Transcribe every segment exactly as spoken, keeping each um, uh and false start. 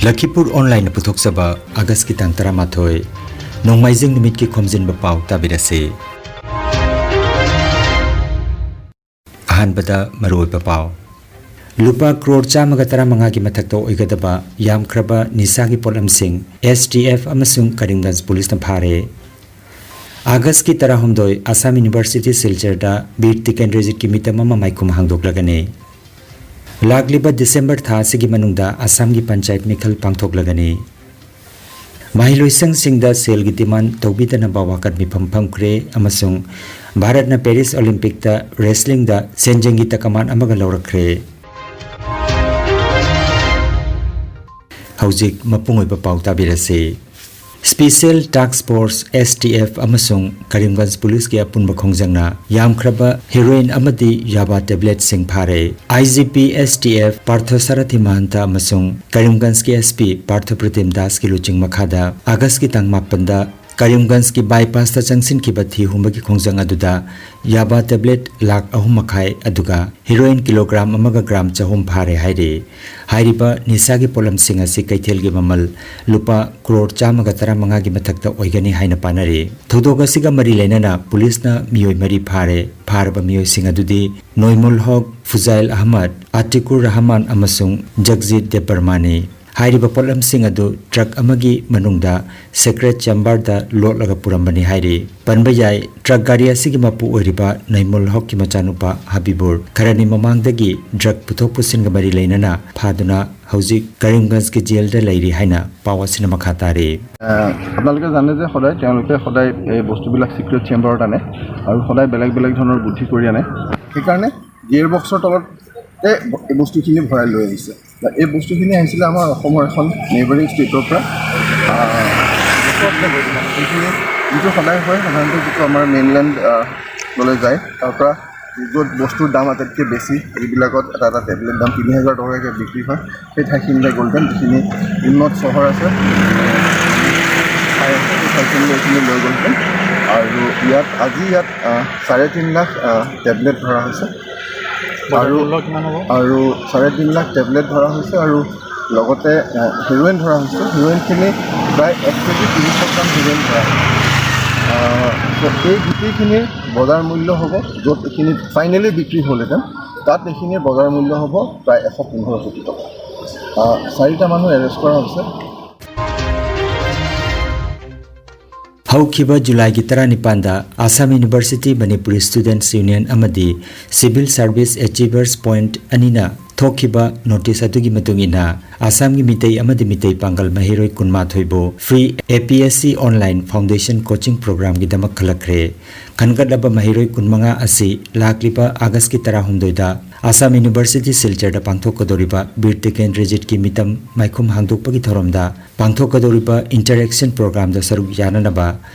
ꯂꯈꯤꯄꯨꯔ ꯑꯣꯟꯂꯥꯏꯟꯅ ꯄꯨꯊꯣꯛꯆꯕ ꯑꯥꯒꯁꯀꯤ ꯇꯥꯡ ꯇꯔꯥꯃꯥꯊꯣꯏ, ꯅꯣꯡꯃꯥꯏꯖꯤꯡ ꯅꯨꯃꯤꯠꯀꯤ ꯈꯣꯝꯖꯤꯟꯕ ꯄꯥꯎ ꯇꯥꯕꯤꯔꯁꯤ꯫ ꯑꯍꯥꯟꯕꯗ ꯃꯔꯨꯑꯣꯏꯕ ꯄꯥꯎ꯫ ꯂꯨꯄꯥ ꯀ꯭ꯔꯣꯔ ꯆꯥꯝꯃꯒ ꯇꯔꯥꯃꯉꯥꯒꯤ ꯃꯊꯛꯇ ꯑꯣꯏꯒꯗꯕ ꯌꯥꯝꯈ꯭ꯔꯕ ꯅꯤꯁꯥꯒꯤ ꯄꯣꯠꯂꯝꯁꯤꯡ ꯑꯦꯁ ꯇꯤ ꯑꯦꯐ ꯑꯃꯁꯨꯡ ꯀꯔꯤꯝꯒꯟꯖ ꯄꯨꯂꯤꯁꯅ ꯐꯥꯔꯦ꯫ ꯑꯥꯒꯁꯀꯤ ꯇꯔꯥꯍꯨꯝꯗꯣꯏ, ꯑꯁꯥꯝ ꯌꯨꯅꯤꯚꯔꯁꯤꯇꯤ ꯁꯤꯜꯆꯔꯗ ꯕꯤꯔ ꯇꯤꯀꯦꯟꯗ꯭ꯔꯖꯤꯠꯀꯤ ꯃꯤꯇꯝ ꯑꯃ ꯃꯥꯏꯈꯨꯝ ꯍꯥꯡꯗꯣꯛꯂꯒꯅꯤ꯫ ꯂꯥꯛꯂꯤꯕ ꯗꯤꯁꯦꯝꯕꯔ ꯊꯥ ꯑꯁꯤꯒꯤ ꯃꯅꯨꯡꯗ ꯑꯁꯥꯝꯒꯤ ꯄꯟꯆꯥꯌꯠ ꯃꯤꯈꯜ ꯄꯥꯡꯊꯣꯛꯂꯒꯅꯤ꯫ ꯃꯍꯩꯂꯣꯏꯁꯪꯁꯤꯡꯗ ꯁꯦꯜꯒꯤ ꯗꯤꯃꯥꯟ ꯇꯧꯕꯤꯗꯅꯕ ꯋꯥꯀꯠ ꯃꯤꯐꯝ ꯐꯝꯈ꯭ꯔꯦ ꯑꯃꯁꯨꯡ ꯚꯥꯔꯠꯅ ꯄꯦꯔꯤꯁ ꯑꯣꯂꯤꯝꯄꯤꯛꯇ ꯔꯦꯁꯂꯤꯡꯗ ꯁꯦꯟꯖꯦꯡꯒꯤ ꯇꯀꯃꯥꯟ ꯑꯃꯒ ꯂꯧꯔꯛꯈ꯭ꯔꯦ꯫ ꯍꯧꯖꯤꯛ ꯃꯄꯨꯡ ꯑꯣꯏꯕ ꯄꯥꯎ ꯇꯥꯕꯤꯔꯁꯤ꯫ ꯁ꯭ꯄꯤꯁꯦꯜ ꯇꯥꯛꯁ ꯐꯣꯔꯁ, ꯑꯦꯁ ꯇꯤ ꯑꯦꯐ, ꯑꯃꯁꯨꯡ ꯀꯔꯤꯝꯒꯟꯖ ꯄꯨꯂꯤꯁꯀꯤ ꯑꯄꯨꯟꯕ ꯈꯣꯡꯖꯪꯅ ꯌꯥꯝꯈ꯭ꯔꯕ ꯍꯦꯔꯣꯏꯟ ꯑꯃꯗꯤ ꯌꯥꯕꯥ ꯇꯦꯕ꯭ꯂꯦꯠꯁꯤꯡ ꯐꯥꯔꯦ꯫ ꯑꯥꯏ ꯖꯤ ꯄꯤ, ꯑꯦꯁ ꯇꯤ ꯑꯦꯐ, ꯄꯥꯔꯊ ꯁꯥꯔꯊꯤ ꯃꯍꯟꯇ ꯑꯃꯁꯨꯡ ꯀꯔꯤꯝꯒꯟꯖꯀꯤ ꯑꯦꯁ ꯄꯤ ꯄꯥꯔꯊ ꯄ꯭ꯔꯤꯇꯤꯝ ꯗꯥꯁꯀꯤ ꯂꯨꯆꯤꯡ ꯃꯈꯥꯗ ꯑꯥꯒꯁꯀꯤ ꯇꯥꯡ ꯃꯥꯄꯟꯗ ꯀꯔꯤꯝꯒꯟꯖꯀꯤ ꯕꯥꯏꯄꯥꯁꯇ ꯆꯪꯁꯤꯟꯈꯤꯕ ꯊꯤ ꯍꯨꯝꯕꯒꯤ ꯈꯣꯡꯖꯪ ꯑꯗꯨꯗ ꯌꯥꯕꯥ ꯇꯦꯕ꯭ꯂꯦꯠ ꯂꯥꯈ ꯑꯍꯨꯝ ꯃꯈꯥꯏ, ꯑꯗꯨꯒ ꯍꯦꯔꯣꯏꯟ ꯀꯤꯂꯣꯒ꯭ꯔꯥꯝ ꯑꯃꯒ ꯒ꯭ꯔꯥꯝ ꯆꯍꯨꯝ ꯐꯥꯔꯦ ꯍꯥꯏꯔꯤ꯫ ꯍꯥꯏꯔꯤꯕ ꯅꯤꯁꯥꯒꯤ ꯄꯣꯠꯂꯝꯁꯤꯡ ꯑꯁꯤ ꯀꯩꯊꯦꯜꯒꯤ ꯃꯃꯜ ꯂꯨꯄꯥ ꯀ꯭ꯔꯣꯔ ꯆꯥꯝꯃꯒ ꯇꯔꯥꯃꯉꯥꯒꯤ ꯃꯊꯛꯇ ꯑꯣꯏꯒꯅꯤ ꯍꯥꯏꯅ ꯄꯥꯅꯔꯤ꯫ ꯊꯧꯗꯣꯛ ꯑꯁꯤꯒ ꯃꯔꯤ ꯂꯩꯅꯅ ꯄꯨꯂꯤꯁꯅ ꯃꯤꯑꯣꯏ ꯃꯔꯤ ꯐꯥꯔꯦ꯫ ꯐꯥꯔꯕ ꯃꯤꯑꯣꯏꯁꯤꯡ ꯑꯗꯨꯗꯤ ꯅꯣꯏꯃꯨꯜ ꯍꯣꯛ, ꯐꯨꯖꯥꯏꯜ ꯑꯍꯃꯗ, ꯑꯇꯤꯀꯨꯔ ꯔꯍꯃꯥꯟ ꯑꯃꯁꯨꯡ ꯖꯒꯖꯤꯠ ꯗꯦꯕꯕꯔꯃꯥꯅꯤ꯫ ꯍꯥꯏꯔꯤꯕ ꯄꯣꯠꯂꯝꯁꯤꯡ ꯑꯗꯨ ꯇ꯭ꯔꯛ ꯑꯃꯒꯤ ꯃꯅꯨꯡꯗ ꯁꯦꯀ꯭ꯔꯦꯠ ꯆꯦꯝꯕꯔꯗ ꯂꯣꯠꯂꯒ ꯄꯨꯔꯝꯕꯅꯤ ꯍꯥꯏꯔꯤ꯫ ꯄꯟꯕ ꯌꯥꯏ, ꯇ꯭ꯔꯛ ꯒꯥꯔꯤ ꯑꯁꯤꯒꯤ ꯃꯄꯨ ꯑꯣꯏꯔꯤꯕ ꯅꯩꯃꯨꯜ ꯍꯣꯛꯀꯤ ꯃꯆꯥꯅꯨꯄꯥ ꯍꯕꯤꯕꯨꯔ ꯈꯔꯅꯤ ꯃꯃꯥꯡꯗꯒꯤ ꯗ꯭ꯔꯛ ꯄꯨꯊꯣꯛ ꯄꯨꯁꯤꯟꯒ ꯃꯔꯤ ꯂꯩꯅꯅ ꯐꯥꯗꯨꯅ ꯍꯧꯖꯤꯛ ꯀꯔꯤꯝꯒꯟꯖꯀꯤ ꯖꯦꯜꯗ ꯂꯩꯔꯤ ꯍꯥꯏꯅ ꯄꯥꯎ ꯑꯁꯤꯅ ꯃꯈꯥ ꯇꯥꯔꯤ꯫ আহ, আপোনালোকে জানে যে সদায় তেওঁলোকে সদায় এই বস্তুবিলাক ছিক্ৰেট চেম্বাৰত আনে আৰু সদায় বেলেগ বেলেগ ধৰণৰ বুদ্ধি কৰি আনে। সেইকাৰণে গিয়েৰ বক্সৰ তলতে এই বস্তুখিনি ভৰাই লৈ আহিছে। এই বস্তুখিনি আহিছিলে আমাৰ অসমৰ এখন নেইবাৰিং ষ্টেটৰ পৰা। আহ, যিখিনি, যিটো সদায় হয়, সাধাৰণতে যিটো আমাৰ মেইনলেণ্ড, আহ, লৈ যায়, তাৰ পৰা য'ত বস্তুৰ দাম আটাইতকৈ বেছি, যিবিলাকত এটা এটা টেবলেট দাম তিনি হাজাৰ টকাকৈ বিক্ৰী হয়, সেই ঠাইখিনিলৈ গ'লহেঁতেন। যিখিনি উন্নত চহৰ আছে, ঠাই আছে, সেই ঠাইখিনিলৈ এইখিনি লৈ গ'লহেঁতেন। আৰু ইয়াত, আজি ইয়াত, আহ, চাৰে তিনি লাখ, আহ, টেবলেট ধৰা হৈছে। আৰু, বজাৰ মূল্য কিমান হ'ব? আৰু চাৰে তিনি লাখ টেবলেট ধৰা হৈছে আৰু লগতে হেৰইন ধৰা হৈছে। হেৰইনখিনি প্ৰায় এক কেজি ত্ৰিশ গ্ৰাম হেৰইন ধৰা হৈছে। আহ, তো এই গোটেইখিনিৰ বজাৰ মূল্য হ'ব, য'ত এইখিনি ফাইনেলি বিক্ৰী হ'লহেঁতেন, তাত এইখিনিৰ বজাৰ মূল্য হ'ব প্ৰায় এশ পোন্ধৰ কোটি টকা। আহ, চাৰিটা মানুহ এৰেষ্ট কৰা হৈছে। ꯍꯧꯈꯤꯕ ꯖꯨꯂꯥꯏꯒꯤ ꯇꯔꯥꯅꯤꯄꯥꯟꯗ ꯑꯁꯥꯝ ꯌꯨꯅꯤꯚꯔꯁꯤꯇꯤ ꯃꯅꯤꯄꯨꯔꯤ ꯁ꯭ꯇꯨꯗꯦꯟꯠꯁ ꯌꯨꯅꯤꯌꯟ ꯑꯃꯗꯤ ꯁꯤꯚꯤꯜ ꯁꯥꯔꯚꯤꯁ ꯑꯦꯆꯤꯚꯔꯁ ꯄꯣꯏꯟꯠ ꯑꯅꯤꯅ ꯊꯣꯛꯈꯤꯕ ꯅꯣꯇꯤꯁ ꯑꯗꯨꯒꯤ ꯃꯇꯨꯡ ꯏꯟꯅ, ꯑꯁꯥꯝꯒꯤ ꯃꯤꯇꯩ ꯑꯃꯗꯤ ꯃꯤꯇꯩ ꯄꯥꯡꯒꯜ ꯃꯍꯩꯔꯣꯏ ꯀꯨꯟꯃꯥꯊꯣꯏꯕꯨ ꯐ꯭ꯔꯤ ꯑꯦ P S C online foundation coaching ꯄ꯭ꯔꯣꯒ꯭ꯔꯥꯝꯒꯤꯗꯃꯛ ꯈꯜꯂꯛꯈ꯭ꯔꯦ꯫ ꯈꯟꯒꯠꯂꯕ ꯃꯍꯩꯔꯣꯏ ꯀꯨꯟꯃꯉꯥ ꯑꯁꯤ ꯂꯥꯛꯂꯤꯕ ꯑꯥꯒꯁꯀꯤ ꯇꯔꯥꯍꯨꯝꯗꯣꯏꯗ ꯑꯁꯥꯝ ꯌꯨꯅꯤꯚꯔꯁꯤꯇꯤ ꯁꯤꯜꯆꯔꯗ ꯄꯥꯡꯊꯣꯛꯀꯗꯧꯔꯤꯕ ꯕꯤꯔ ꯇꯤꯀꯦꯟꯗ꯭ꯔꯖꯤꯠꯀꯤ ꯃꯤꯇꯝ ꯃꯥꯏꯈꯨꯝ ꯍꯥꯡꯗꯣꯛꯄꯒꯤ ꯊꯧꯔꯝꯗ ꯄꯥꯡꯊꯣꯛꯀꯗꯧꯔꯤꯕ ꯏꯟꯇꯔꯦꯛꯁꯟ ꯄ꯭ꯔꯣꯒ꯭ꯔꯥꯝꯗ ꯁꯔꯨꯛ ꯌꯥꯅꯅꯕ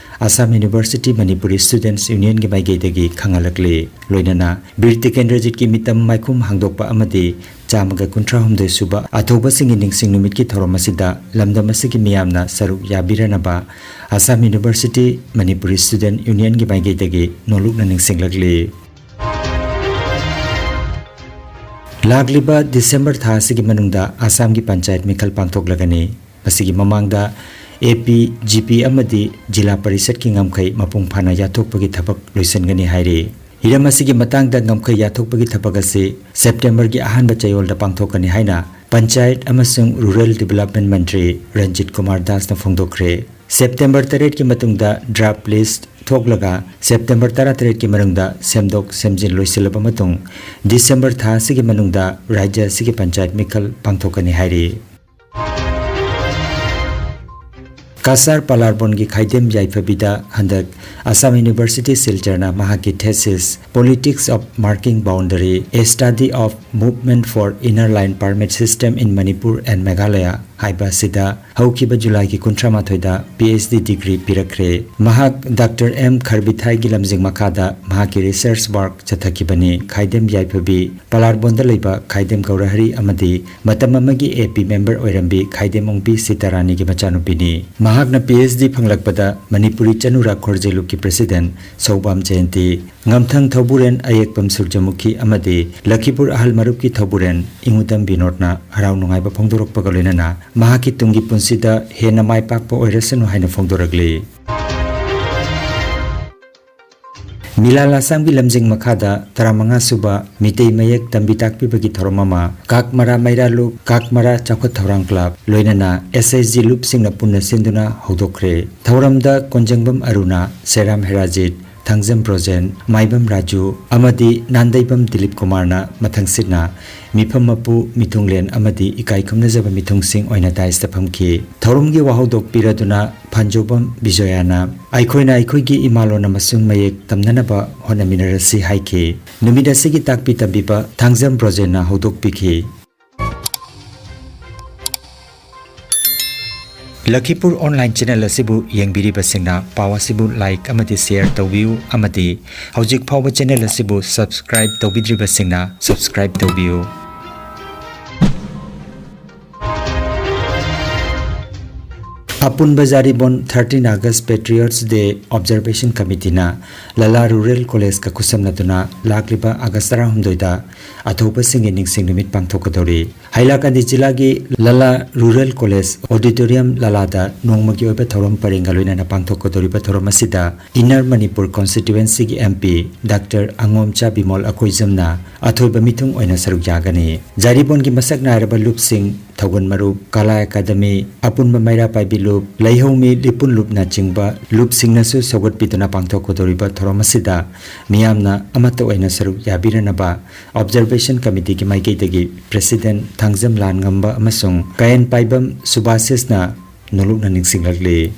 ꯑꯁꯥꯝ ꯌꯨꯅꯤꯚꯔꯁꯤꯇꯤ ꯃꯅꯤꯄꯨꯔꯤ ꯁ꯭ꯇꯨꯗꯦꯟꯠꯁ ꯌꯨꯅꯤꯌꯟꯒꯤ ꯃꯥꯏꯀꯩꯗꯒꯤ ꯈꯪꯍꯜꯂꯛꯂꯤ꯫ ꯂꯣꯏꯅꯅ ꯕꯤꯔ ꯇꯤꯀꯦꯟꯗ꯭ꯔꯖꯤꯠꯀꯤ ꯃꯤꯇꯝ ꯃꯥꯏꯈꯨꯝ ꯍꯥꯡꯗꯣꯛꯄ ꯑꯃꯗꯤ ꯆꯥꯝꯃꯒ ꯀꯨꯟꯊ꯭ꯔꯥ ꯍꯨꯝꯗꯣꯏ ꯁꯨꯕ ꯑꯊꯧꯕꯁꯤꯡꯒꯤ ꯅꯤꯡꯁꯤꯡ ꯅꯨꯃꯤꯠꯀꯤ ꯊꯧꯔꯝ ꯑꯁꯤꯗ ꯂꯝꯗꯝ ꯑꯁꯤꯒꯤ ꯃꯤꯌꯥꯝꯅ ꯁꯔꯨꯛ ꯌꯥꯕꯤꯔꯅꯕ ꯑꯁꯥꯝ ꯌꯨꯅꯤꯚꯔꯁꯤꯇꯤ ꯃꯅꯤꯄꯨꯔꯤ ꯁ꯭ꯇꯨꯗꯦꯟꯠ ꯌꯨꯅꯤꯌꯟꯒꯤ ꯃꯥꯏꯀꯩꯗꯒꯤ ꯅꯣꯜꯂꯨꯛꯅ ꯅꯤꯡꯁꯤꯡꯂꯛꯂꯤ꯫ ꯂꯥꯛꯂꯤꯕ ꯗꯤꯁꯦꯝꯕꯔ ꯊꯥ ꯑꯁꯤꯒꯤ ꯃꯅꯨꯡꯗ ꯑꯁꯥꯝꯒꯤ ꯄꯟꯆꯥꯌꯠ ꯃꯤꯈꯜ ꯄꯥꯡꯊꯣꯛꯂꯒꯅꯤ꯫ ꯃꯁꯤꯒꯤ ꯃꯃꯥꯡꯗ ꯑꯦ ꯄꯤ, ꯖꯤ ꯄꯤ ꯑꯃꯗꯤ ꯖꯤꯂꯥ ꯄꯔꯤꯁꯠꯀꯤ ꯉꯝꯈꯩ ꯃꯄꯨꯡ ꯐꯥꯅ ꯌꯥꯊꯣꯛꯄꯒꯤ ꯊꯕꯛ ꯂꯣꯏꯁꯤꯟꯒꯅꯤ ꯍꯥꯏꯔꯤ꯫ ꯍꯤꯔꯝ ꯑꯁꯤꯒꯤ ꯃꯇꯥꯡꯗ ꯉꯝꯈꯩ ꯌꯥꯊꯣꯛꯄꯒꯤ ꯊꯕꯛ ꯑꯁꯤ ꯁꯦꯞꯇꯦꯝꯕꯔꯒꯤ ꯑꯍꯥꯟꯕ ꯆꯌꯣꯜꯗ ꯄꯥꯡꯊꯣꯛꯀꯅꯤ ꯍꯥꯏꯅ ꯄꯟꯆꯥꯌꯠ ꯑꯃꯁꯨꯡ ꯔꯨꯔꯦꯜ ꯗꯤꯕꯦꯂꯞꯃꯦꯟꯠ ꯃꯟꯇ꯭ꯔꯤ ꯔꯟꯖꯤꯠ ꯀꯨꯃꯥꯔ ꯗꯥꯁꯅ ꯐꯣꯡꯗꯣꯛꯈ꯭ꯔꯦ꯫ ꯁꯦꯞꯇꯦꯝꯕꯔ ꯇꯔꯦꯠꯀꯤ ꯃꯇꯨꯡꯗ ꯗ꯭ꯔꯥꯐꯠ ꯂꯤꯁ꯭ꯠ ꯊꯣꯛꯂꯒ ꯁꯦꯞꯇꯦꯝꯕꯔ ꯇꯔꯥꯇꯔꯦꯠꯀꯤ ꯃꯅꯨꯡꯗ ꯁꯦꯝꯗꯣꯛ ꯁꯦꯝꯖꯤꯟ ꯂꯣꯏꯁꯤꯜꯂꯕ ꯃꯇꯨꯡ ꯗꯤꯁꯦꯝꯕꯔ ꯊꯥ ꯑꯁꯤꯒꯤ ꯃꯅꯨꯡꯗ ꯔꯥꯖ꯭ꯌ ꯑꯁꯤꯒꯤ ꯄꯟꯆꯥꯌꯠ ꯃꯤꯈꯜ ꯄꯥꯡꯊꯣꯛꯀꯅꯤ ꯍꯥꯏꯔꯤ꯫ ꯀꯁꯥꯔ ꯄꯥꯂꯥꯔꯕꯣꯟꯒꯤ ꯈꯥꯏꯗꯦꯝ ꯌꯥꯏꯐꯕꯤꯗ ꯍꯟꯗꯛ ꯑꯁꯥꯝ ꯌꯨꯅꯤꯚꯔꯁꯤꯇꯤ ꯁꯤꯜꯆꯔꯅ ꯃꯍꯥꯛꯀꯤ thesis Politics of Marking Boundary, A Study of Movement for Inner Line Permit System in Manipur and Meghalaya ꯍꯥꯏꯕ ꯑꯁꯤꯗ ꯍꯧꯈꯤꯕ ꯖꯨꯂꯥꯏꯒꯤ ꯀꯨꯟꯊ꯭ꯔꯥ ꯃꯥꯊꯣꯏꯗ ꯄꯤ ꯑꯩꯆ ꯗꯤ ꯗꯤꯒ꯭ꯔꯤ ꯄꯤꯔꯛꯈ꯭ꯔꯦ꯫ ꯃꯍꯥꯛ ꯗꯥꯛꯇꯔ ꯑꯦꯝ ꯈꯔꯕꯤꯊꯥꯏꯒꯤ ꯂꯝꯖꯤꯡ ꯃꯈꯥꯗ ꯃꯍꯥꯛꯀꯤ ꯔꯤꯁꯔꯆ ꯋꯥꯔꯛ ꯆꯠꯊꯈꯤꯕꯅꯤ꯫ ꯈꯥꯏꯗꯦꯝ ꯌꯥꯏꯐꯕꯤ ꯄꯂꯥꯔꯕꯣꯟꯗ ꯂꯩꯕ ꯈꯥꯏꯗꯦꯝ ꯒꯧꯔꯍꯔꯤ ꯑꯃꯗꯤ ꯃꯇꯝ ꯑꯃꯒꯤ ꯑꯦ ꯄꯤ ꯃꯦꯝꯕꯔ ꯑꯣꯏꯔꯝꯕꯤ ꯈꯥꯏꯗꯦꯝ ꯑꯣꯡꯕꯤ ꯁꯤꯇꯥꯔꯥꯅꯤꯒꯤ ꯃꯆꯥꯅꯨꯄꯤꯅꯤ꯫ ꯃꯍꯥꯛꯅ ꯄꯤ ꯑꯩꯆ ꯗꯤ ꯐꯪꯂꯛꯄꯗ ꯃꯅꯤꯄꯨꯔꯤ ꯆꯅꯨꯔꯥ ꯈꯣꯔꯖꯦꯂꯨꯞꯀꯤ ꯄ꯭ꯔꯦꯁꯤꯗꯦꯟ ꯁꯧꯕꯥꯝ ꯖꯌꯟꯇꯤ, ꯉꯝꯊꯪ ꯊꯧꯕꯨꯔꯦꯟ ꯑꯌꯦꯛꯄꯝ ꯁꯨꯔꯖꯃꯨꯈꯤ ꯑꯃꯗꯤ ꯂꯈꯤꯄꯨꯔ ꯑꯍꯜ ꯃꯔꯨꯞꯀꯤ ꯊꯧꯕꯨꯔꯦꯟ ꯏꯉꯨꯗꯝ ꯕꯤꯅꯣꯗꯅ ꯍꯔꯥꯎ ꯅꯨꯡꯉꯥꯏꯕ ꯐꯣꯡꯗꯣꯔꯛꯄꯒ ꯂꯣꯏꯅꯅ ꯃꯍꯥꯛꯀꯤ ꯇꯨꯡꯒꯤ ꯄꯨꯟꯁꯤꯗ ꯍꯦꯟꯅ ꯃꯥꯏ ꯄꯥꯛꯄ ꯑꯣꯏꯔꯁꯅꯨ ꯍꯥꯏꯅ ꯐꯣꯡꯗꯣꯔꯛꯂꯤ꯫ ꯃꯤꯂꯥꯜ ꯑꯁꯥꯝꯒꯤ ꯂꯝꯖꯤꯡ ꯃꯈꯥꯗ ꯇꯔꯥꯃꯉꯥ ꯁꯨꯕ ꯃꯤꯇꯩ ꯃꯌꯦꯛ ꯇꯝꯕꯤ ꯇꯥꯛꯄꯤꯕꯒꯤ ꯊꯧꯔꯝ ꯑꯃ ꯀꯥꯛꯃꯔꯥ ꯃꯩꯔꯥ ꯂꯨꯞ, ꯀꯥꯛꯃꯔꯥ ꯆꯥꯎꯈꯠ ꯊꯧꯔꯥꯡ ꯀ꯭ꯂꯕ, ꯂꯣꯏꯅꯅ ꯑꯦꯁ ꯑꯩꯆ ꯖꯤ ꯂꯨꯞꯁꯤꯡꯅ ꯄꯨꯟꯅ ꯁꯤꯟꯗꯨꯅ ꯍꯧꯗꯣꯛꯈ꯭ꯔꯦ꯫ ꯊꯧꯔꯝꯗ ꯀꯣꯟꯖꯪꯕꯝ ꯑꯔꯨꯅꯥ, ꯁꯦꯔꯥꯝ ꯍꯦꯔꯥꯖꯤꯠ, ꯊꯥꯡꯖꯝ ꯕ꯭ꯔꯣꯖꯦꯟ, ꯃꯥꯏꯕꯝ ꯔꯥꯖꯨ ꯑꯃꯗꯤ ꯅꯥꯟꯗꯩꯕꯝ ꯗꯤꯂꯤꯞ ꯀꯨꯃꯥꯔꯅ ꯃꯊꯪꯁꯤꯠꯅ ꯃꯤꯐꯝ ꯃꯄꯨ, ꯃꯤꯊꯨꯡꯂꯦꯟ ꯑꯃꯗꯤ ꯏꯀꯥꯏ ꯈꯨꯝꯅꯖꯕ ꯃꯤꯊꯨꯡꯁꯤꯡ ꯑꯣꯏꯅ ꯗꯥꯏꯁꯇ ꯐꯝꯈꯤ꯫ ꯊꯧꯔꯝꯒꯤ ꯋꯥꯍꯧꯗꯣꯛ ꯄꯤꯔꯗꯨꯅ ꯐꯥꯟꯖꯧꯕꯝ ꯕꯤꯖꯣꯌꯥꯅ ꯑꯩꯈꯣꯏꯅ ꯑꯩꯈꯣꯏꯒꯤ ꯏꯃꯥꯂꯣꯟ ꯑꯃꯁꯨꯡ ꯃꯌꯦꯛ ꯇꯝꯅꯅꯕ ꯍꯣꯠꯅꯃꯤꯟꯅꯔꯁꯤ ꯍꯥꯏꯈꯤ꯫ ꯅꯨꯃꯤꯠ ꯑꯁꯤꯒꯤ ꯇꯥꯛꯄꯤ ꯇꯝꯕꯤꯕ ꯊꯥꯡꯖꯝ ꯕ꯭ꯔꯣꯖꯦꯟꯅ ꯍꯧꯗꯣꯛꯄꯤꯈꯤ꯫ ꯂꯈꯤꯄꯨꯔ ꯑꯣꯟꯂꯥꯏꯟ ꯆꯦꯅꯦꯜ ꯑꯁꯤꯕꯨ ꯌꯦꯡꯕꯤꯔꯤꯕꯁꯤꯡꯅ ꯄꯥꯎ ꯑꯁꯤꯕꯨ ꯂꯥꯏꯛ ꯑꯃꯗꯤ ꯁꯦꯌꯔ ꯇꯧꯕꯤꯌꯨ ꯑꯃꯗꯤ ꯍꯧꯖꯤꯛ ꯐꯥꯎꯕ ꯆꯦꯅꯦꯜ ꯑꯁꯤꯕꯨ ꯁꯕꯁꯀ꯭ꯔꯥꯏꯕ ꯇꯧꯕꯤꯗ꯭ꯔꯤꯕꯁꯤꯡꯅ ꯁꯕꯁꯀ꯭ꯔꯥꯏꯕ ꯇꯧꯕꯤꯌꯨ꯫ ꯑꯄꯨꯟꯕ ꯖꯥꯔꯤꯕꯣꯟ thirteen August Patriots Day Observation Committeeꯅ ꯂꯂꯥ ꯔꯨꯔꯦꯜ ꯀꯣꯂꯦꯖꯀ ꯈꯨꯠꯁꯝꯅꯗꯨꯅ ꯂꯥꯛꯂꯤꯕ ꯑꯥꯒꯁ ꯇꯔꯥꯍꯨꯝꯗꯣꯏꯗ ꯑꯊꯧꯕꯁꯤꯡꯒꯤ ꯅꯤꯡꯁꯤꯡ ꯅꯨꯃꯤꯠ ꯄꯥꯡꯊꯣꯛꯀꯗꯧꯔꯤ꯫ ꯍꯥꯏꯂꯥꯀꯥꯟꯗꯤ ꯖꯤꯂꯥꯒꯤ ꯂꯂꯥ ꯔꯨꯔꯦꯜ ꯀꯣꯂꯦꯖ ꯑꯣꯗꯤꯇꯣꯔꯤꯌꯝ ꯂꯂꯥꯗ ꯅꯣꯡꯃꯒꯤ ꯑꯣꯏꯕ ꯊꯧꯔꯝ ꯄꯔꯦꯡꯒ ꯂꯣꯏꯅꯅ ꯄꯥꯡꯊꯣꯛꯀꯗꯧꯔꯤꯕ ꯊꯧꯔꯝ ꯑꯁꯤꯗ ꯏꯟꯅꯔ ꯃꯅꯤꯄꯨꯔ ꯀꯣꯟꯁꯇꯤꯇ꯭ꯋꯦꯟꯁꯤꯒꯤ M P doctor Angomcha Bimol ꯑꯀꯣꯏꯖꯝꯅ ꯑꯊꯣꯏꯕ ꯃꯤꯊꯨꯡ ꯑꯣꯏꯅ ꯁꯔꯨꯛ ꯌꯥꯒꯅꯤ꯫ ꯖꯥꯔꯤꯕꯣꯟꯒꯤ ꯃꯁꯛ ꯅꯥꯏꯔꯕ ꯂꯨꯞꯁꯤꯡ ꯊꯧꯒꯜ ꯃꯔꯨꯞ, ꯀꯂꯥ ꯑꯦꯀꯥꯗꯃꯤ, ꯑꯄꯨꯟꯕ ꯃꯩꯔꯥ ꯄꯥꯏꯕꯤ ꯂꯨꯞ, ꯂꯩꯍꯧꯃꯤ ꯂꯤꯄꯨꯟ ꯂꯨꯞꯅꯆꯤꯡꯕ ꯂꯨꯞꯁꯤꯡꯅꯁꯨ ꯁꯧꯒꯠꯄꯤꯗꯨꯅ ꯄꯥꯡꯊꯣꯛꯀꯗꯧꯔꯤꯕ ꯊꯧꯔꯝ ꯑꯁꯤꯗ ꯃꯤꯌꯥꯝꯅ ꯑꯃꯠꯇ ꯑꯣꯏꯅ ꯁꯔꯨꯛ ꯌꯥꯕꯤꯔꯅꯕ Observation Committeeꯒꯤ ꯃꯥꯏꯀꯩꯗꯒꯤ ꯄ꯭ꯔꯦꯁꯤꯗꯦꯟ ꯊꯥꯡꯖꯝ ꯂꯥꯟꯉꯝꯕ ꯑꯃꯁꯨꯡ ꯀꯥꯌꯦꯟ ꯄꯥꯏꯕꯝ ꯁꯨꯕꯥꯁꯤꯁꯅ ꯅꯣꯂꯨꯛꯅ ꯅꯤꯡꯁꯤꯡꯂꯛꯂꯤ꯫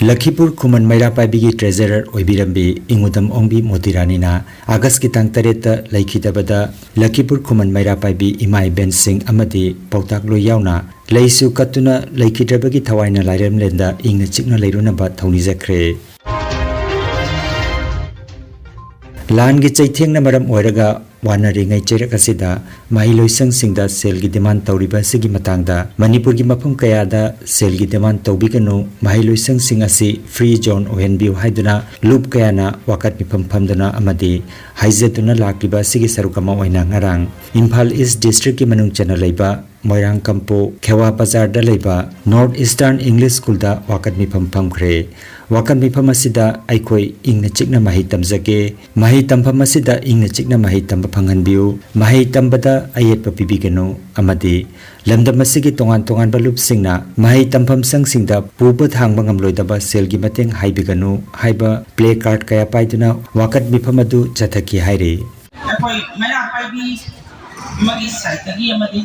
ꯂꯈꯤꯄꯨꯔ ꯈꯨꯃꯟ ꯃꯩꯔꯥ ꯄꯥꯏꯕꯤꯒꯤ ꯇ꯭ꯔꯦꯖꯔꯔ ꯑꯣꯏꯕꯤꯔꯝꯕꯤ ꯏꯉꯨꯗꯝ ꯑꯣꯡꯕꯤ ꯃꯣꯇꯤꯔꯥꯅꯤꯅ ꯑꯥꯒꯁꯀꯤ ꯇꯥꯡ ꯇꯔꯦꯠꯇ ꯂꯩꯈꯤꯗꯕꯗ ꯂꯈꯤꯄꯨꯔ ꯈꯨꯃꯟ ꯃꯩꯔꯥ ꯄꯥꯏꯕꯤ ꯏꯃꯥ ꯏꯕꯦꯟꯁꯤꯡ ꯑꯃꯗꯤ ꯄꯥꯎꯇꯥꯛꯂꯣꯏ ꯌꯥꯎꯅ ꯂꯩꯁꯨ ꯀꯠꯇꯨꯅ ꯂꯩꯈꯤꯗ꯭ꯔꯕꯒꯤ ꯊꯋꯥꯏꯅ ꯂꯥꯏꯔꯦꯝꯂꯦꯟꯗ ꯏꯪꯅ ꯆꯤꯛꯅ ꯂꯩꯔꯨꯅꯕ ꯊꯧꯅꯤꯖꯈ꯭ꯔꯦ꯫ ꯂꯥꯟꯒꯤ ꯆꯩꯊꯦꯡꯅ ꯃꯔꯝ ꯑꯣꯏꯔꯒ ꯋꯥꯅꯔꯤꯉꯩ ꯆꯩꯔꯛ ꯑꯁꯤꯗ ꯃꯍꯩꯂꯣꯏꯁꯪꯁꯤꯡꯗ ꯁꯦꯜꯒꯤ ꯗꯤꯃꯥꯟ ꯇꯧꯔꯤꯕ ꯑꯁꯤꯒꯤ ꯃꯇꯥꯡꯗ ꯃꯅꯤꯄꯨꯔꯒꯤ ꯃꯐꯝ ꯀꯌꯥꯗ ꯁꯦꯜꯒꯤ ꯗꯤꯃꯥꯟ ꯇꯧꯕꯤꯒꯅꯨ, ꯃꯍꯩꯂꯣꯏꯁꯪꯁꯤꯡ ꯑꯁꯤ free zone ꯑꯣꯏꯍꯟꯕꯤꯌꯨ ꯍꯥꯏꯗꯨꯅ ꯂꯨꯞ ꯀꯌꯥꯅ ꯋꯥꯀꯠ ꯃꯤꯐꯝ ꯐꯝꯗꯨꯅ ꯑꯃꯗꯤ ꯍꯥꯏꯖꯗꯨꯅ ꯂꯥꯛꯂꯤꯕ ꯑꯁꯤꯒꯤ ꯁꯔꯨꯛ ꯑꯃ ꯑꯣꯏꯅ ꯉꯔꯥꯡ ꯏꯝꯐꯥꯜ ꯏꯁ ꯗꯤꯁꯇ꯭ꯔꯤꯛꯀꯤ ꯃꯅꯨꯡ ꯆꯟꯅ ꯂꯩꯕ ꯃꯣꯏꯔꯥꯡ ꯀꯝꯄꯨ ꯈꯦꯋꯥ ꯕꯖꯥꯔꯗ ꯂꯩꯕ North Eastern English Schoolꯗ ꯋꯥꯀꯠ ꯃꯤꯐꯝ ꯐꯝꯈ꯭ꯔꯦ꯫ ꯋꯥꯀꯠ ꯃꯤꯐꯝ ꯑꯁꯤꯗ ꯑꯩꯈꯣꯏ ꯏꯪꯅ ꯆꯤꯛꯅ ꯃꯍꯩ ꯇꯝꯖꯒꯦ, ꯃꯍꯩ ꯇꯝꯐꯝ ꯑꯁꯤꯗ ꯏꯪꯅ ꯆꯤꯛꯅ ꯃꯍꯩ ꯇꯝꯕ ꯐꯪꯍꯟꯕꯤꯌꯨ, ꯃꯍꯩ ꯇꯝꯕꯗ ꯑꯌꯦꯠꯄ ꯄꯤꯕꯤꯒꯅꯨ ꯑꯃꯗꯤ ꯂꯝꯗꯝ ꯑꯁꯤꯒꯤ ꯇꯣꯉꯥꯟ ꯇꯣꯉꯥꯟꯕ ꯂꯨꯞꯁꯤꯡꯅ ꯃꯍꯩ ꯇꯝꯐꯝ ꯁꯪꯁꯤꯡꯗ ꯄꯨꯕ ꯊꯥꯡꯕ ꯉꯝꯂꯣꯏꯗꯕ ꯁꯦꯜꯒꯤ ꯃꯇꯦꯡ ꯍꯥꯏꯕꯤꯒꯅꯨ ꯍꯥꯏꯕ ꯄ꯭ꯂꯦ ꯀꯥꯔꯗ ꯀꯌꯥ ꯄꯥꯏꯗꯨꯅ ꯋꯥꯀꯠ ꯃꯤꯐꯝ ꯑꯗꯨ ꯆꯠꯊꯈꯤ ꯍꯥꯏꯔꯤ꯫ ꯑꯩꯈꯣꯏ ꯃꯩꯔꯥ ꯄꯥꯏꯕꯤ ꯑꯃꯒꯤ ꯁꯥꯏꯠꯇꯒꯤ ꯑꯃꯗꯤ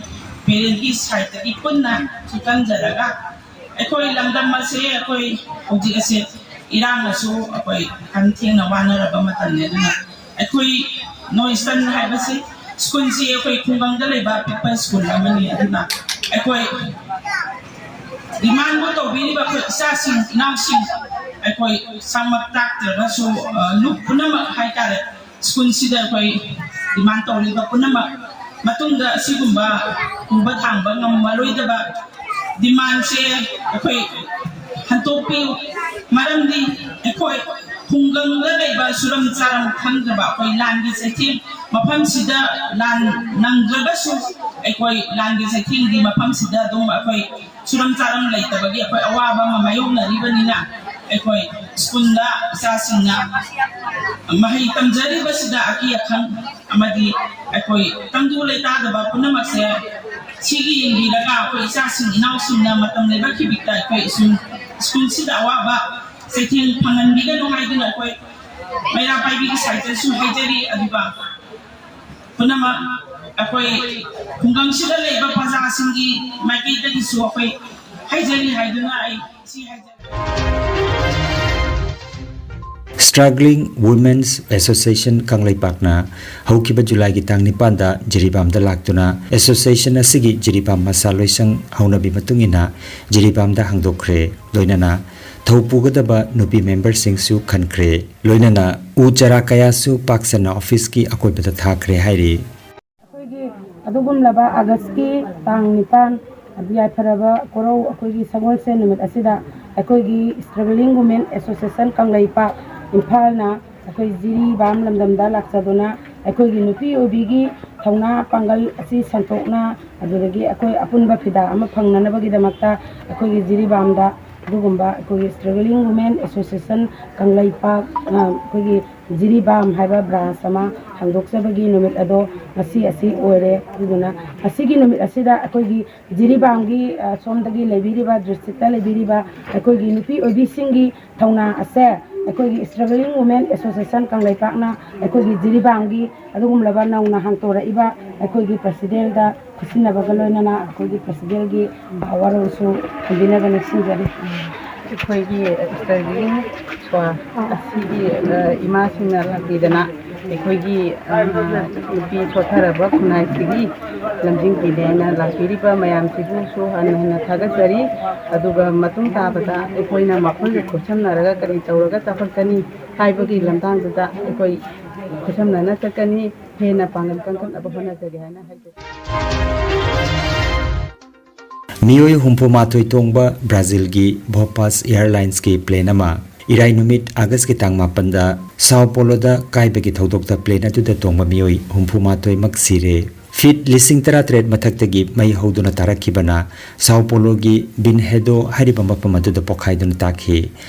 ꯄꯦꯔꯦꯟꯒꯤ ꯁꯥꯏꯠꯇꯒꯤ ꯄꯨꯟꯅ ꯁꯨ ꯆꯪꯖꯔꯒ ꯑꯩꯈꯣꯏ ꯂꯝꯗꯝ ꯑꯁꯦ ꯑꯩꯈꯣꯏ ꯍꯧꯖꯤꯛ ꯑꯁꯦ ꯏꯔꯥꯡꯅꯁꯨ ꯑꯩꯈꯣꯏ ꯈꯝ ꯊꯦꯡꯅ ꯋꯥꯅꯔꯕ ꯃꯇꯝꯅꯤ꯫ ꯑꯗꯨꯅ ꯑꯩꯈꯣꯏ ꯅꯣꯔꯠ ꯏꯁꯇꯔꯟ ꯍꯥꯏꯕꯁꯤ ꯁ꯭ꯀꯨꯜꯁꯤ ꯑꯩꯈꯣꯏ ꯈꯨꯡꯒꯪꯗ ꯂꯩꯕ ꯑꯄꯤꯛꯄ ꯁ꯭ꯀꯨꯜ ꯑꯃꯅꯤ꯫ ꯑꯗꯨꯅ ꯑꯩꯈꯣꯏ ꯗꯤꯃꯥꯟꯕꯨ ꯇꯧꯕꯤꯔꯤꯕ ꯑꯩꯈꯣꯏ ꯏꯆꯥꯁꯤꯡ ꯏꯅꯥꯎꯁꯤꯡ ꯑꯩꯈꯣꯏ ꯁꯥꯃꯛ ꯇꯥꯛꯇ꯭ꯔꯒꯁꯨ, ꯑ, ꯂꯨꯞ ꯄꯨꯝꯅꯃꯛ ꯍꯥꯏꯇꯥꯔꯦ, ꯁ꯭ꯀꯨꯜꯁꯤꯗ ꯑꯩꯈꯣꯏ ꯗꯤꯃꯥꯟ ꯇꯧꯔꯤꯕ ꯄꯨꯝꯅꯃꯛ ꯃꯇꯨꯡꯗ ꯑꯁꯤꯒꯨꯝꯕ ꯄꯨꯕ ꯊꯥꯡꯕ ꯉꯝꯃꯔꯣꯏꯗꯕ ꯗꯤꯃꯥꯟꯁꯦ ꯑꯩꯈꯣꯏ ꯍꯟꯗꯣꯛꯄꯤꯌꯨ꯫ ꯃꯔꯝꯗꯤ ꯑꯩꯈꯣꯏ ꯈꯨꯡꯒꯪꯗ ꯂꯩꯕ ꯁꯨꯔꯝ ꯆꯥꯔꯝ ꯈꯪꯗ꯭ꯔꯕ ꯑꯩꯈꯣꯏ ꯂꯥꯟꯒꯤ ꯆꯩꯊꯦꯡ ꯃꯐꯝꯁꯤꯗ ꯂꯥꯟ ꯅꯪꯗ꯭ꯔꯒꯁꯨ ꯑꯩꯈꯣꯏ ꯂꯥꯟꯒꯤ ꯆꯩꯊꯦꯡꯗꯤ ꯃꯐꯝꯁꯤꯗ ꯑꯗꯨꯝ ꯑꯩꯈꯣꯏ ꯁꯨꯔꯝ ꯆꯥꯔꯝ ꯂꯩꯇꯕꯒꯤ ꯑꯩꯈꯣꯏ ꯑꯋꯥꯕ ꯑꯃ ꯃꯥꯌꯣꯛꯅꯔꯤꯕꯅꯤꯅ ꯑꯩꯈꯣꯏ ꯁ꯭ꯀꯨꯜꯗ ꯏꯆꯥꯁꯤꯡꯅ ꯃꯍꯩ ꯇꯝꯖꯔꯤꯕꯁꯤꯗ ꯑꯀꯤ ꯑꯈꯪ ꯑꯃꯗꯤ ꯑꯩꯈꯣꯏ ꯇꯪꯗꯨ ꯂꯩꯇꯥꯗꯕ ꯄꯨꯝꯅꯃꯛꯁꯦ ꯁꯤꯒꯤ ꯌꯦꯡꯕꯤꯔꯒ ꯑꯩꯈꯣꯏ ꯏꯆꯥꯁꯤꯡ ꯏꯅꯥꯎꯁꯤꯡꯅ ꯃꯇꯝ ꯂꯩꯕ ꯈꯤꯕꯤꯛꯇ ꯑꯩꯈꯣꯏ ꯁ꯭ꯀꯨꯜ, ꯁ꯭ꯀꯨꯜꯁꯤꯗ ꯑꯋꯥꯕ ꯆꯩꯊꯦꯡ ꯐꯪꯍꯟꯕꯤꯒꯅꯨ ꯍꯥꯏꯗꯨꯅ ꯑꯩꯈꯣꯏ ꯃꯩꯔꯥ ꯄꯥꯏꯕꯤꯒꯤ ꯁꯥꯏꯠꯇꯁꯨ ꯍꯥꯏꯖꯔꯤ, ꯑꯗꯨꯒ ꯄꯨꯝꯅꯃꯛ ꯑꯩꯈꯣꯏ ꯈꯨꯡꯒꯪꯁꯤꯗ ꯂꯩꯕ ꯄ꯭ꯔꯖꯥꯁꯤꯡꯒꯤ ꯃꯥꯏꯀꯩꯗꯒꯤꯁꯨ ꯑꯩꯈꯣꯏ ꯍꯥꯏꯖꯔꯤ ꯍꯥꯏꯗꯨꯅ ꯑꯩ ꯁꯤ ꯍꯥꯏꯖꯔꯤ꯫ Struggling Women's Association ꯀꯪꯂꯩꯄꯥꯛꯅ ꯍꯧꯈꯤꯕ ꯖꯨꯂꯥꯏꯒꯤ ꯇꯥꯡ ꯅꯤꯄꯥꯟꯗ ꯖꯤꯔꯤꯕꯥꯝꯗ ꯂꯥꯛꯇꯨꯅ association ꯑꯁꯤꯒꯤ ꯖꯤꯔꯤꯕꯥꯝ ꯃꯁꯥ ꯂꯣꯏꯁꯪ ꯍꯧꯅꯕꯤ ꯃꯇꯨꯡ ꯏꯟꯅ ꯖꯤꯔꯤꯕꯥꯝꯗ ꯍꯥꯡꯗꯣꯛꯈ꯭ꯔꯦ꯫ ꯂꯣꯏꯅꯅ ꯊꯧ ꯄꯨꯒꯗꯕ ꯅꯨꯄꯤ memberꯁꯤꯡꯁꯨ ꯈꯟꯈ꯭ꯔꯦ꯫ ꯂꯣꯏꯅꯅ ꯎ ꯆꯥꯔꯥ ꯀꯌꯥꯁꯨ ꯄꯥꯛ ꯁꯟꯅ officeꯀꯤ ꯑꯀꯣꯏꯕꯗ ꯊꯥꯈ꯭ꯔꯦ ꯍꯥꯏꯔꯤ꯫ ꯑꯩꯈꯣꯏꯒꯤ ꯑꯗꯨꯒꯨꯝꯂꯕ ꯑꯥꯒꯁꯀꯤ ꯇꯥꯡ ꯅꯤꯄꯥꯟ, ꯌꯥꯏꯐꯔꯕ ꯀꯣꯔꯧ ꯑꯩꯈꯣꯏꯒꯤ ꯁꯒꯣꯜꯁꯦꯟ ꯅꯨꯃꯤꯠ ꯑꯁꯤꯗ ꯑꯩꯈꯣꯏꯒꯤ Struggling Women Association ꯀꯪꯂꯩꯄꯥꯛ ꯏꯝꯐꯥꯜꯅ ꯑꯩꯈꯣꯏ ꯖꯤꯔꯤꯕꯥꯝ ꯂꯝꯗꯝꯗ ꯂꯥꯛꯆꯗꯨꯅ ꯑꯩꯈꯣꯏꯒꯤ ꯅꯨꯄꯤ ꯑꯣꯏꯕꯤꯒꯤ ꯊꯧꯅꯥ ꯄꯥꯡꯒꯜ ꯑꯁꯤ ꯁꯟꯗꯣꯛꯅ, ꯑꯗꯨꯗꯒꯤ ꯑꯩꯈꯣꯏ ꯑꯄꯨꯟꯕ ꯐꯤꯗꯥ ꯑꯃ ꯐꯪꯅꯅꯕꯒꯤꯗꯃꯛꯇ ꯑꯩꯈꯣꯏꯒꯤ ꯖꯤꯔꯤꯕꯥꯝꯗ ꯑꯗꯨꯒꯨꯝꯕ ꯑꯩꯈꯣꯏꯒꯤ Struggling Women Association ꯀꯪꯂꯩꯄꯥꯛ, ꯑ, ꯑꯩꯈꯣꯏꯒꯤ ꯖꯤꯔꯤꯕꯥꯝ ꯍꯥꯏꯕ branch ꯑꯃ ꯍꯥꯡꯗꯣꯛꯆꯕꯒꯤ ꯅꯨꯃꯤꯠ ꯑꯗꯣ ꯉꯁꯤ ꯑꯁꯤ ꯑꯣꯏꯔꯦ꯫ ꯑꯗꯨꯗꯨꯅ ꯉꯁꯤꯒꯤ ꯅꯨꯃꯤꯠ ꯑꯁꯤꯗ ꯑꯩꯈꯣꯏꯒꯤ ꯖꯤꯔꯤꯕꯥꯝꯒꯤ, ꯑ, ꯁꯣꯝꯗꯒꯤ ꯂꯩꯕꯤꯔꯤꯕ districtꯇ ꯂꯩꯕꯤꯔꯤꯕ ꯑꯩꯈꯣꯏꯒꯤ ꯅꯨꯄꯤ ꯑꯣꯏꯕꯤꯁꯤꯡꯒꯤ ꯊꯧꯅꯥ ꯑꯁꯦ ꯑꯩꯈꯣꯏꯒꯤ Struggling Women Association ꯀꯪꯂꯩꯄꯥꯛꯅ ꯑꯩꯈꯣꯏꯒꯤ ꯖꯤꯔꯤꯕꯥꯝꯒꯤ ꯑꯗꯨꯒꯨꯝꯂꯕ ꯅꯧꯅ ꯍꯥꯡꯇꯣꯔꯛꯏꯕ ꯑꯩꯈꯣꯏꯒꯤ presidentꯗ ꯈꯨꯠꯁꯤꯟꯅꯕꯒ ꯂꯣꯏꯅꯅ ꯑꯩꯈꯣꯏꯒꯤ presidentꯒꯤ, ꯑ, ꯋꯥꯔꯣꯜꯁꯨ ꯊꯝꯕꯤꯅꯕ ꯅꯤꯡꯁꯤꯡꯖꯔꯤ꯫ ꯑꯩꯈꯣꯏꯒꯤ Struggling ꯁ꯭ꯋꯥ ꯑꯁꯤꯒꯤ, ꯑ, ꯏꯃꯥꯁꯤꯡꯅ ꯂꯥꯛꯄꯤꯗꯅ ꯑꯩꯈꯣꯏꯒꯤ, ꯑ, ꯅꯨꯄꯤ ꯁꯣꯠꯊꯔꯕ ꯈꯨꯟꯅꯥꯏꯁꯤꯒꯤ ꯂꯝꯖꯤꯡꯕꯤꯅꯦꯅ ꯂꯥꯛꯄꯤꯔꯤꯕ ꯃꯌꯥꯝꯁꯤꯕꯨꯁꯨ ꯍꯟꯅ ꯍꯟꯅ ꯊꯥꯒꯠꯆꯔꯤ꯫ ꯑꯗꯨꯒ ꯃꯇꯨꯡ ꯇꯥꯕꯗ ꯑꯩꯈꯣꯏꯅ ꯃꯈꯣꯏꯒ ꯈꯨꯠꯁꯝꯅꯔꯒ ꯀꯔꯤ ꯇꯧꯔꯒ ꯆꯥꯎꯈꯠꯀꯅꯤ ꯍꯥꯏꯕꯒꯤ ꯂꯝꯊꯥꯡꯗꯨꯗ ꯑꯩꯈꯣꯏ ꯈꯨꯠꯁꯝꯅꯅ ꯆꯠꯀꯅꯤ꯫ ꯍꯦꯟꯅ ꯄꯥꯡꯒꯜ ꯀꯟꯈꯠꯅꯕ ꯍꯣꯠꯅꯖꯒꯦ ꯍꯥꯏꯅ ꯍꯥꯏꯖꯔꯤ꯫ ꯃꯤꯑꯣꯏ ꯍꯨꯝꯐꯨꯃꯥꯊꯣꯏ ꯇꯣꯡꯕ ꯕ꯭ꯔꯥꯖꯤꯜꯒꯤ ꯚꯣꯄꯥꯁ ꯑꯦꯌꯔꯂꯥꯏꯟꯁꯀꯤ plane ꯑꯃ ꯏꯔꯥꯏ ꯅꯨꯃꯤꯠ ꯑꯥꯒꯁꯀꯤ ꯇꯥꯡ ꯃꯥꯄꯟꯗ ꯁꯥꯎ ꯄꯣꯂꯣꯗ ꯀꯥꯏꯕꯒꯤ ꯊꯧꯗꯣꯛꯇ plane ꯑꯗꯨꯗ ꯇꯣꯡꯕ ꯃꯤꯑꯣꯏ ꯍꯨꯝꯐꯨꯃꯥꯊꯣꯏꯃꯛ ꯁꯤꯔꯦ꯫ Feet ꯂꯤꯁꯤꯡ ꯇꯔꯥꯇꯔꯦꯠ ꯃꯊꯛꯇꯒꯤ ꯃꯩ ꯍꯧꯗꯨꯅ ꯇꯥꯔꯛꯈꯤꯕꯅ ꯁꯥꯎ ꯄꯣꯂꯣꯒꯤ ꯕꯤꯟꯍꯦꯗꯣ ꯍꯥꯏꯔꯤꯕ ꯃꯐꯝ ꯑꯗꯨꯗ ꯄꯣꯈꯥꯏꯗꯨꯅ ꯇꯥꯈꯤ꯫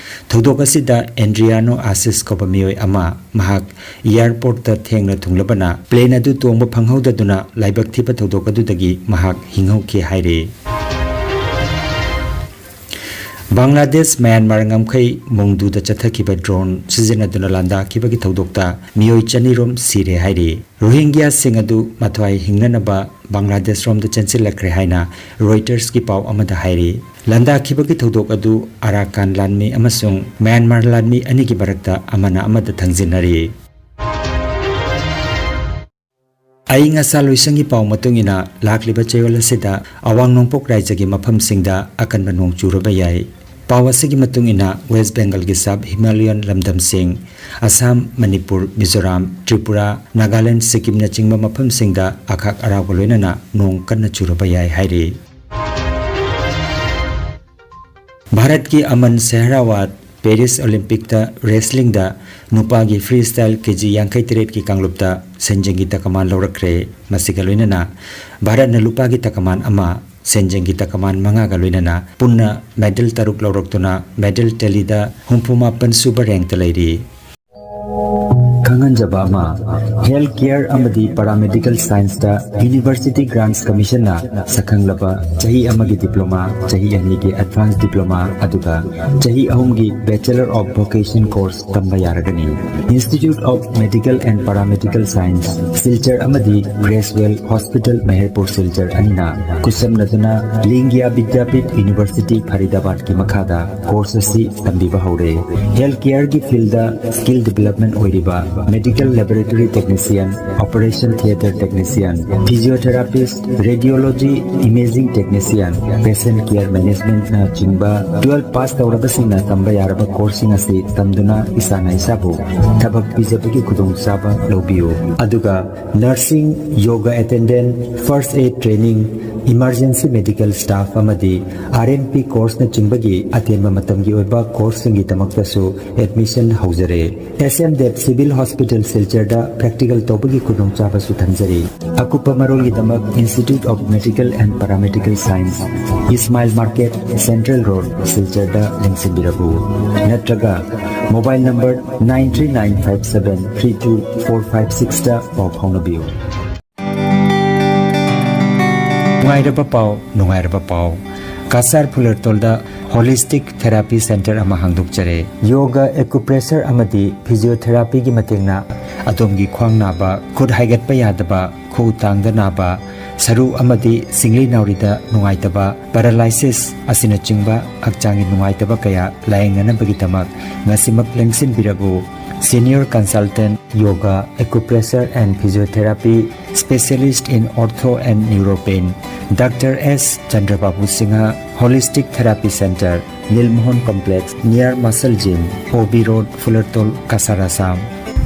ꯊꯧꯗꯣꯛ ꯑꯁꯤꯗ ꯑꯦꯟꯗ꯭ꯔꯤꯌꯥꯅꯣ ꯑꯥꯁꯤꯁ ꯀꯧꯕ ꯃꯤꯑꯣꯏ ꯑꯃ, ꯃꯍꯥꯛ airportꯇ ꯊꯦꯡꯅ ꯊꯨꯡꯂꯕꯅ plane ꯑꯗꯨ ꯇꯣꯡꯕ ꯐꯪꯍꯧꯗꯗꯨꯅ ꯂꯥꯏꯕꯛ ꯊꯤꯕ ꯊꯧꯗꯣꯛ ꯑꯗꯨꯗꯒꯤ ꯃꯍꯥꯛ ꯍꯤꯡꯍꯧꯈꯤ ꯍꯥꯏꯔꯤ꯫ ꯕꯪꯒ꯭ꯂꯥꯗꯦꯁ ꯃ꯭ꯌꯥꯟꯃꯥꯔ ꯉꯝꯈꯩ ꯃꯨꯡꯗꯨꯗ ꯆꯠꯊꯈꯤꯕ ꯗ꯭ꯔꯣꯟ ꯁꯤꯖꯤꯟꯅꯗꯨꯅ ꯂꯥꯟꯗꯥꯈꯤꯕꯒꯤ ꯊꯧꯗꯣꯛꯇ ꯃꯤꯑꯣꯏ ꯆꯅꯤꯔꯣꯝ ꯁꯤꯔꯦ ꯍꯥꯏꯔꯤ꯫ ꯔꯣꯍꯤꯡꯒ꯭ꯌꯥꯁꯤꯡ ꯑꯗꯨ ꯃꯊ꯭ꯋꯥꯏ ꯍꯤꯡꯅꯅꯕ ꯕꯪꯒ꯭ꯂꯥꯗꯦꯁꯔꯣꯝꯗ ꯆꯦꯟꯁꯤꯜꯂꯛꯈ꯭ꯔꯦ ꯍꯥꯏꯅ ꯔꯣꯏꯇꯔꯁꯀꯤ ꯄꯥꯎ ꯑꯃꯗ ꯍꯥꯏꯔꯤ꯫ ꯂꯥꯟꯗꯥꯈꯤꯕꯒꯤ ꯊꯧꯗꯣꯛ ꯑꯗꯨ ꯑꯔꯥꯀꯥꯟ ꯂꯥꯟꯃꯤ ꯑꯃꯁꯨꯡ ꯃ꯭ꯌꯥꯟꯃꯥꯔ ꯂꯥꯟꯃꯤ ꯑꯅꯤꯒꯤ ꯃꯔꯛꯇ ꯑꯃꯅ ꯑꯃꯗ ꯊꯥꯡꯖꯤꯟꯅꯔꯤ꯫ ꯑꯏꯪ ꯑꯁꯥ ꯂꯣꯏꯁꯪꯒꯤ ꯄꯥꯎ ꯃꯇꯨꯡ ꯏꯟꯅ, ꯂꯥꯛꯂꯤꯕ ꯆꯌꯣꯜ ꯑꯁꯤꯗ ꯑꯋꯥꯡ ꯅꯣꯡꯄꯣꯛ ꯔꯥꯏꯖ꯭ꯌꯒꯤ ꯃꯐꯝꯁꯤꯡꯗ ꯑꯀꯟꯕ ꯅꯣꯡ ꯆꯨꯔꯕ ꯌꯥꯏ꯫ ꯄꯥꯎ ꯑꯁꯤꯒꯤ ꯃꯇꯨꯡ ꯏꯟꯅ, ꯋꯦꯁ꯭ꯠ ꯕꯦꯡꯒꯜꯒꯤ ꯁꯕ ꯍꯤꯃꯥꯂꯌꯟ ꯂꯝꯗꯝꯁꯤꯡ, ꯑꯁꯥꯝ, ꯃꯅꯤꯄꯨꯔ, ꯃꯤꯖꯣꯔꯥꯝ, ꯇ꯭ꯔꯤꯄꯨꯔꯥ, ꯅꯥꯒꯥꯂꯦꯟꯗ, ꯁꯤꯛꯀꯤꯝꯅꯆꯤꯡꯕ ꯃꯐꯝꯁꯤꯡꯗ ꯑꯈꯥꯛ ꯑꯔꯥꯎꯒ ꯂꯣꯏꯅꯅ ꯅꯣꯡ ꯀꯟꯅ ꯆꯨꯔꯕ ꯌꯥꯏ ꯍꯥꯏꯔꯤ꯫ ꯚꯥꯔꯠꯀꯤ ꯑꯃꯟ ꯁꯦꯍꯔꯥꯋꯥꯠ ꯄꯦꯔꯤꯁ ꯑꯣꯂꯤꯝꯄꯤꯛꯇ ꯔꯦꯁꯂꯤꯡꯗ ꯅꯨꯄꯥꯒꯤ ꯐ꯭ꯔꯤ ꯁ꯭ꯇꯥꯏꯜ ꯀꯦ ꯖꯤ ꯌꯥꯡꯈꯩ ꯇꯔꯦꯠꯀꯤ ꯀꯥꯡꯂꯨꯞꯇ ꯁꯦꯟꯖꯦꯡꯒꯤ ꯇꯀꯃꯥꯟ ꯂꯧꯔꯛꯈ꯭ꯔꯦ꯫ ꯃꯁꯤꯒ ꯂꯣꯏꯅꯅ ꯚꯥꯔꯠꯅ ꯂꯨꯄꯥꯒꯤ ꯇꯀꯃꯥꯟ ꯑꯃ, ꯁꯦꯟꯖꯦꯡꯒꯤ ꯇꯀꯃꯥꯟ ꯃꯉꯥꯒ ꯂꯣꯏꯅꯅ ꯄꯨꯟꯅ ꯃꯦꯗꯜ ꯇꯔꯨꯛ ꯂꯧꯔꯛꯇꯨꯅ ꯃꯦꯗꯜ ꯇꯦꯂꯤꯗ ꯍꯨꯝꯐꯨ ꯃꯥꯄꯟ ꯁꯨꯕ ꯔꯦꯡꯛꯇ ꯂꯩꯔꯤ꯫ ꯈꯪꯍꯟꯖꯕ ꯑꯃ, ꯍꯦꯜꯊ ꯀꯦꯌꯔ ꯑꯃꯗꯤ ꯄꯦꯔꯥꯃꯦꯗꯤꯀꯦꯜ ꯁꯥꯏꯟꯁꯇ ꯌꯨꯅꯤꯚꯔꯁꯤꯇꯤ ꯒ꯭ꯔꯥꯟꯠꯁ ꯀꯃꯤꯁꯟꯅ ꯁꯛꯈꯪꯂꯕ ꯆꯍꯤ ꯑꯃꯒꯤ ꯗꯤꯄ꯭ꯂꯣꯃꯥ, ꯆꯍꯤ ꯑꯅꯤꯒꯤ ꯑꯦꯗꯚꯥꯟꯁ ꯗꯤꯄ꯭ꯂꯣꯃꯥ, ꯑꯗꯨꯒ ꯆꯍꯤ ꯑꯍꯨꯝꯒꯤ ꯕꯦꯆꯂꯔ ꯑꯣꯐ ꯚꯣꯀꯦꯁꯟ ꯀꯣꯔꯁ ꯇꯝꯕ ꯌꯥꯔꯒꯅꯤ꯫ Institute of Medical and Paramedical Science, Silchar ꯑꯃꯗꯤ ꯒ꯭ꯔꯦꯁꯋꯦꯜ ꯍꯣꯁꯄꯤꯇꯥꯜ ꯃꯦꯍꯔꯄꯨꯔ ꯁꯤꯜꯆꯔ ꯑꯅꯤꯅ ꯈꯨꯠꯁꯝꯅꯗꯨꯅ ꯂꯤꯡꯒ꯭ꯌꯥ ꯕꯤꯗ꯭ꯌꯥꯄꯤꯊ ꯌꯨꯅꯤꯚꯔꯁꯤꯇꯤ ꯐꯔꯤꯗꯥꯕꯥꯗꯀꯤ ꯃꯈꯥꯗ ꯀꯣꯔꯁ ꯑꯁꯤ ꯇꯝꯕꯤꯕ ꯍꯧꯔꯦ꯫ ꯍꯦꯜꯊ ꯀꯦꯌꯔꯒꯤ ꯐꯤꯜꯗ ꯁ꯭ꯀꯤꯜ ꯗꯤꯚꯦꯂꯞꯃꯦꯟ ꯑꯣꯏꯔꯤꯕ medical laboratory technician, operation theatre technician, physiotherapist, radiology, imaging technician, patient care ꯃꯦꯅꯦꯖꯃꯦꯟꯠꯅꯆꯤꯡꯕ ꯇꯨꯋꯦꯜꯐ ꯄꯥꯁ ꯇꯧꯔꯕꯁꯤꯡꯅ ꯇꯝꯕ ꯌꯥꯔꯕ ꯀꯣꯔꯁꯁꯤꯡ ꯑꯁꯤ ꯇꯝꯗꯨꯅ ꯏꯁꯥꯅ ꯏꯁꯥꯕꯨ ꯊꯕꯛ ꯄꯤꯖꯕꯒꯤ ꯈꯨꯗꯣꯡꯆꯥꯕ ꯂꯧꯕꯤꯌꯨ꯫ ꯑꯗꯨꯒ nursing, yoga attendant, first aid training, emergency medical staff ꯑꯃꯗꯤ ꯑꯥꯔ ꯑꯦꯝ ꯄꯤ ꯀꯣꯔꯁꯅꯆꯤꯡꯕꯒꯤ ꯑꯇꯦꯟꯕ ꯃꯇꯝꯒꯤ ꯑꯣꯏꯕ ꯀꯣꯔꯁꯁꯤꯡꯒꯤꯗꯃꯛꯇꯁꯨ ꯑꯦꯗꯃꯤꯁꯟ ꯍꯧꯖꯔꯦ꯫ S M Dev civil hospital ꯁꯤꯜꯆꯔꯗ ꯄ꯭ꯔꯦꯛꯇꯤꯀꯦꯜ ꯇꯧꯕꯒꯤ ꯈꯨꯗꯣꯡꯆꯥꯕꯁꯨ ꯊꯝꯖꯔꯤ꯫ ꯑꯀꯨꯞꯄ ꯃꯔꯣꯜꯒꯤꯗꯃꯛ Institute of Medical and Paramedical Science, Ismail market, central road, ꯁꯤꯜꯆꯔꯗ ꯂꯦꯡꯁꯤꯟꯕꯤꯔꯛꯎ꯫ ꯅꯠꯇ꯭ꯔꯒ mobile number nine three nine five seven three two four five sixꯇ ꯄꯥꯎ ꯐꯥꯎꯅꯕꯤꯌꯨ꯫ ꯅꯨꯡꯉꯥꯏꯔꯕ ꯄꯥꯎ, ꯅꯨꯡꯉꯥꯏꯔꯕ ꯄꯥꯎ꯫ ꯀꯁꯥꯔ ꯐꯨꯂꯔꯇꯣꯜꯗ Holistic Therapy Center ꯑꯃ ꯍꯥꯡꯗꯣꯛꯆꯔꯦ꯫ ꯌꯣꯒ, ꯑꯦꯀꯨꯄ꯭ꯔꯦꯁꯔ ꯑꯃꯗꯤ ꯐꯤꯖꯤꯌꯣꯊꯦꯔꯥꯄꯤꯒꯤ ꯃꯇꯦꯡꯅ ꯑꯗꯣꯝꯒꯤ ꯈ꯭ꯋꯥꯡ ꯅꯥꯕ, ꯈꯨꯠ ꯍꯥꯏꯒꯠꯄ ꯌꯥꯗꯕ, ꯈꯨꯎ ꯇꯥꯡꯗ ꯅꯥꯕ, ꯁꯔꯨ ꯑꯃꯗꯤ ꯁꯤꯡꯂꯤ ꯅꯥꯎꯔꯤꯗ ꯅꯨꯡꯉꯥꯏꯇꯕ, ꯄꯦꯔꯥꯂꯥꯏꯁꯤꯁ ꯑꯁꯤꯅꯆꯤꯡꯕ ꯍꯛꯆꯥꯡꯒꯤ ꯅꯨꯡꯉꯥꯏꯇꯕ ꯀꯌꯥ ꯂꯥꯌꯦꯡꯅꯅꯕꯒꯤꯗꯃꯛ ꯉꯁꯤꯃꯛ ꯂꯦꯡꯁꯤꯟꯕꯤꯔꯕꯨ꯫ Senior Consultant Yoga, Acupressure and Physiotherapy, Specialist in Ortho and Neuropain, Doctor S Chandrababu Singha, Holistic Therapy Center, Lilmohon Complex, near Muscle Gym, O B Road, Fulartol, Cachar, Assam꯫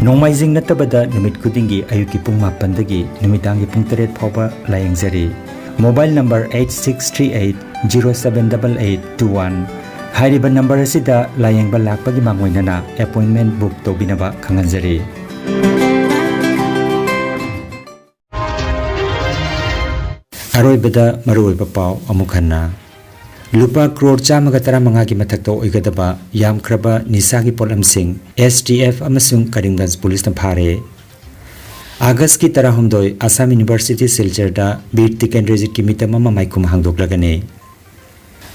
ꯅꯣꯡꯃꯥꯏꯖꯤꯡ ꯅꯠꯇꯕꯗ ꯅꯨꯃꯤꯠ ꯈꯨꯗꯤꯡꯒꯤ ꯑꯌꯨꯛꯀꯤ ꯄꯨꯡ ꯃꯥꯄꯟꯗꯒꯤ ꯅꯨꯃꯤꯗꯥꯡꯒꯤ ꯄꯨꯡ ꯇꯔꯦꯠ ꯐꯥꯎꯕ ꯂꯥꯌꯦꯡꯖꯔꯤ꯫ Mobile number eight six three eight zero seven double eight two one꯫ ꯍꯥꯏꯔꯤꯕ ꯅꯝꯕꯔ ꯑꯁꯤꯗ ꯂꯥꯌꯦꯡꯕ ꯂꯥꯛꯄꯒꯤ ꯃꯥꯡꯑꯣꯏꯅꯅ ꯑꯦꯄꯣꯏꯟꯃꯦꯟ ꯕꯨꯛ ꯇꯧꯕꯤꯅꯕ ꯈꯪꯍꯟꯖꯔꯤ꯫ ꯑꯔꯣꯏꯕꯗ ꯃꯔꯨꯑꯣꯏꯕ ꯄꯥꯎ ꯑꯃꯨꯛ ꯍꯟꯅ꯫ ꯂꯨꯄꯥ ꯀ꯭ꯔꯣꯔ ꯆꯥꯝꯃꯒ ꯇꯔꯥꯃꯉꯥꯒꯤ ꯃꯊꯛꯇ ꯑꯣꯏꯒꯗꯕ ꯌꯥꯝꯈ꯭ꯔꯕ ꯅꯤꯁꯥꯒꯤ ꯄꯣꯠꯂꯝꯁꯤꯡ S T F ꯑꯃꯁꯨꯡ ꯀꯔꯤꯝꯒꯟꯖ ꯄꯨꯂꯤꯁꯅ ꯐꯥꯔꯦ꯫ ꯑꯥꯒꯁꯀꯤ ꯇꯔꯥꯍꯨꯝꯗꯣꯏ, ꯑꯁꯥꯝ ꯌꯨꯅꯤꯚꯔꯁꯤꯇꯤ ꯁꯤꯜꯆꯔꯗ ꯕꯤꯔ ꯇꯤꯀꯦꯟꯗ꯭ꯔꯖꯤꯠꯀꯤ ꯃꯤꯇꯝ ꯑꯃ ꯃꯥꯏꯈꯨꯝ ꯍꯥꯡꯗꯣꯛꯂꯒꯅꯤ꯫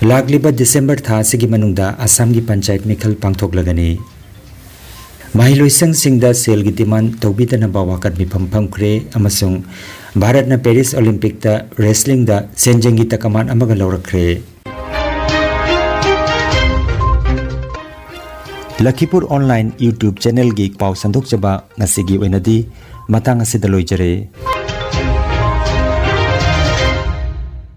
ꯂꯥꯛꯂꯤꯕ ꯗꯤꯁꯦꯝꯕꯔ ꯊꯥ ꯑꯁꯤꯒꯤ ꯃꯅꯨꯡꯗ ꯑꯁꯥꯝꯒꯤ ꯄꯟꯆꯥꯌꯠ ꯃꯤꯈꯜ ꯄꯥꯡꯊꯣꯛꯂꯒꯅꯤ꯫ ꯃꯍꯩꯂꯣꯏꯁꯪꯁꯤꯡꯗ ꯁꯦꯜꯒꯤ ꯗꯤꯃꯥꯟ ꯇꯧꯕꯤꯗꯅꯕ ꯋꯥꯀꯠ ꯃꯤꯐꯝ ꯐꯝꯈ꯭ꯔꯦ ꯑꯃꯁꯨꯡ ꯚꯥꯔꯠꯅ ꯄꯦꯔꯤꯁ ꯑꯣꯂꯤꯝꯄꯤꯛꯇ ꯔꯦꯁꯂꯤꯡꯗ ꯁꯦꯟꯖꯦꯡꯒꯤ ꯇꯀꯃꯥꯟ ꯑꯃꯒ ꯂꯧꯔꯛꯈ꯭ꯔꯦ꯫ ꯂꯈꯤꯄꯨꯔ ꯑꯣꯟꯂꯥꯏꯟ YouTube ꯆꯦꯅꯦꯜꯒꯤ ꯄꯥꯎ ꯁꯟꯗꯣꯛꯆꯕ ꯉꯁꯤꯒꯤ ꯑꯣꯏꯅꯗꯤ ꯃꯇꯥꯡ ꯑꯁꯤꯗ ꯂꯣꯏꯖꯔꯦ꯫